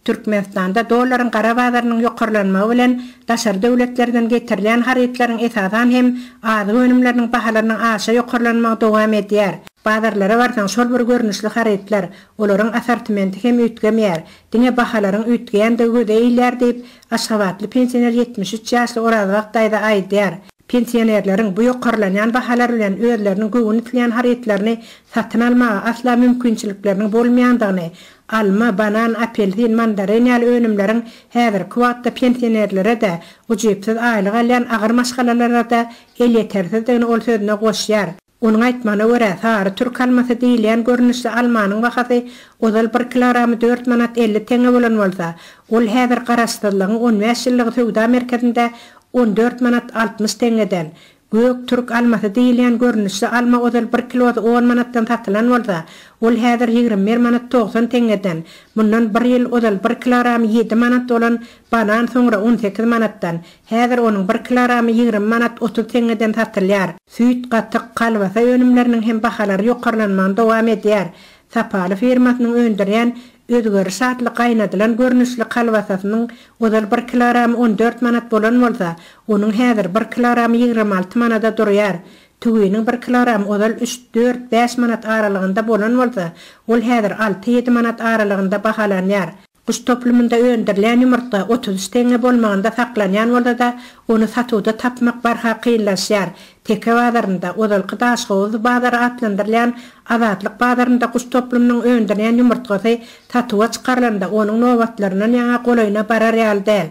Türkmenistanda dollaryň gara bazarynyň ýokarlanmagy bilen daşary döwletlerden getirilýän harytlaryň esasan hem azyk önümleriniň bahalarynyň aşa ýokarlanmagy dowam edýär. Bazarlara barsaň şol bir görnüşli harytlar, olaryň assortimenti hem üýtgemeýär, diňe bahalaryň üýtgeýändigi göze ilýär diýip, aşgabatly pensioner 73 ýaşly Orazbagt daýza aýdýar. Pensionerleriň bu ýokarlanýan bahalar bilen özleriniň göwün isleýän harytlaryny satyn almaga asla mümkinçilikleriniň bolmaýandygyny, alma, banan, apelsin, mandarin ýaly önümleriň häzirki wagtda pensionerlere-de, ujypsyz aýlyk alýan agyr maşgalalara-da elýetersizdigini ol sözüne goşýar. Onuň aýtmagyna görä, sary türk almasy diýilýän görnüşli almanyň bahasy ozal bir kilogramy dört manat 50 teňňe bolan bolsa, ol häzir Garaşsyzlygyň 15 ýyllygy söwda merkezinde 14 manat 60 teňňeden, gök türk almasy diýilýän görnüşli alma ozal bir kilosy on manatdan satylan bolsa, ol häzir 21 manat 90 teňňeden, mundan bir ýyl ozal bir kilogramy ýedi manat bolan banan soňra 18 manatdan, häzir onuň bir kilogramy 20 manat 30 teňňeden satylýar. Süýt, gatyk, kolbasa önümleriniň hem bahalary ýokarlanmagyny dowam edýär. Sapaly firmasynyň öndürýän Özgeriş atly gaýnadylan görnüşli kolbasasynyň ozal bir kilogramy 14 manat bolan bolsa, onuň häzir bir kilogramy 26 manada durýar. Tüwiniň bir kilogramy ozal üç, dört, bäş manat aralygynda bolan bolsa, ol häzir alty-ýedi manat aralygynda bahalanýar. Guş toplumynda öndürilýän ýumurtga 33 teňňe bolmagynda saklanýan bolsa-da, ony satuwda tapmak barha kynlaşýar. Teke bazarynda, ozalky Daşhowuz bazary atlandyrylýan Azatlyk bazarynda guş toplumynyň öndürýän ýumurtgasy satuwa çykarylanda, onuň nobatlaryndan ýaňa golaýyna barar ýaly däl.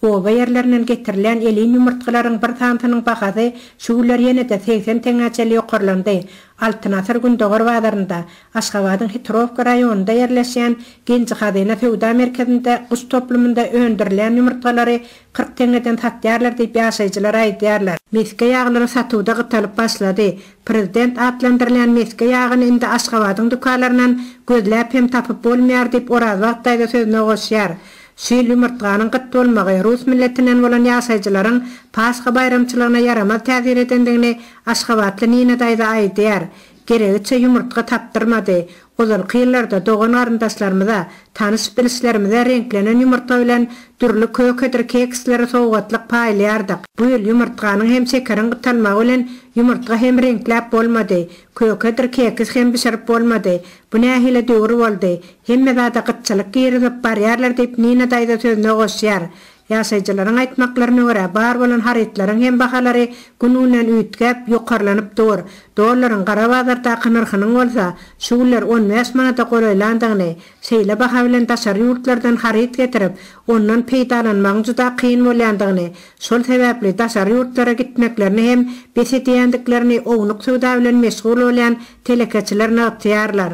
Oba ýerlerinden getirilýän elin ýumurtgalaryň bir sanysynyň bahasy şu günler ýene-de 80 teňňä çenli ýokarlandy. Altyn asyr gündogar bazarynda, Aşgabadyň Hitrowka raýonynda ýerleşýän Genji-Hazyna söwda merkezinde guş toplumynda öndürilýän ýumurtgalary 40 teňňeden satýarlar diýip ýaşaýjylar aýdýarlar. Mesge ýaglary satuwda gytalyp başlady. Prezident atlandyrylýan mesge ýagyny indi Aşgabadyň dükanlaryndan gözläp hem tapyp bolmaýar diýip Orazbagt daýza sözüne goşýar. Şu ýyl ýumurtganyň gyt bolmagy rus milletinden bolan ýaşaýjylaryň Pasha baýramçylygyna ýaramaz täsir edendigini aşgabatly Nina daýza aýdýar. Geregiçe ýumurtga tapdyrmady. Ozalky ýyllarda dogan-garyndaşlarymyza, tanyş-bilişlerimize reňklenen ýumurtga bilen dürli kökedir keksleri sowgatlyk paýlaýardyk. Bu ýyl ýumurtganyň hem şekeriň gytalmagy bilen ýumurtga hem reňkläp bolmady, kökedir keks hem bişirip bolmady. Bu nähili döwür boldy? Hemme zada gytçylyk girizip barýarlar diýip, Nina daýza sözüne goşýar. Ýaşaýjylaryň aýtmaklaryna görä, bar bolan harytlaryň hem bahalary gün-günden üýtgäp, ýokarlanyp dur. Dollaryň gara bazardaky nyrhynyň bolsa, şu günler 15 manada golaýlandygyny, şeýle baha bilen daşary ýurtlardan haryt getirip, ondan peýdalanmagyň juda kyn bolýandygyny, şol sebäpli daşary ýurtlara gitmeklerini hem bes edýändiklerini ownuk söwda bilen meşgul bolýan telekeçiler nygtaýarlar.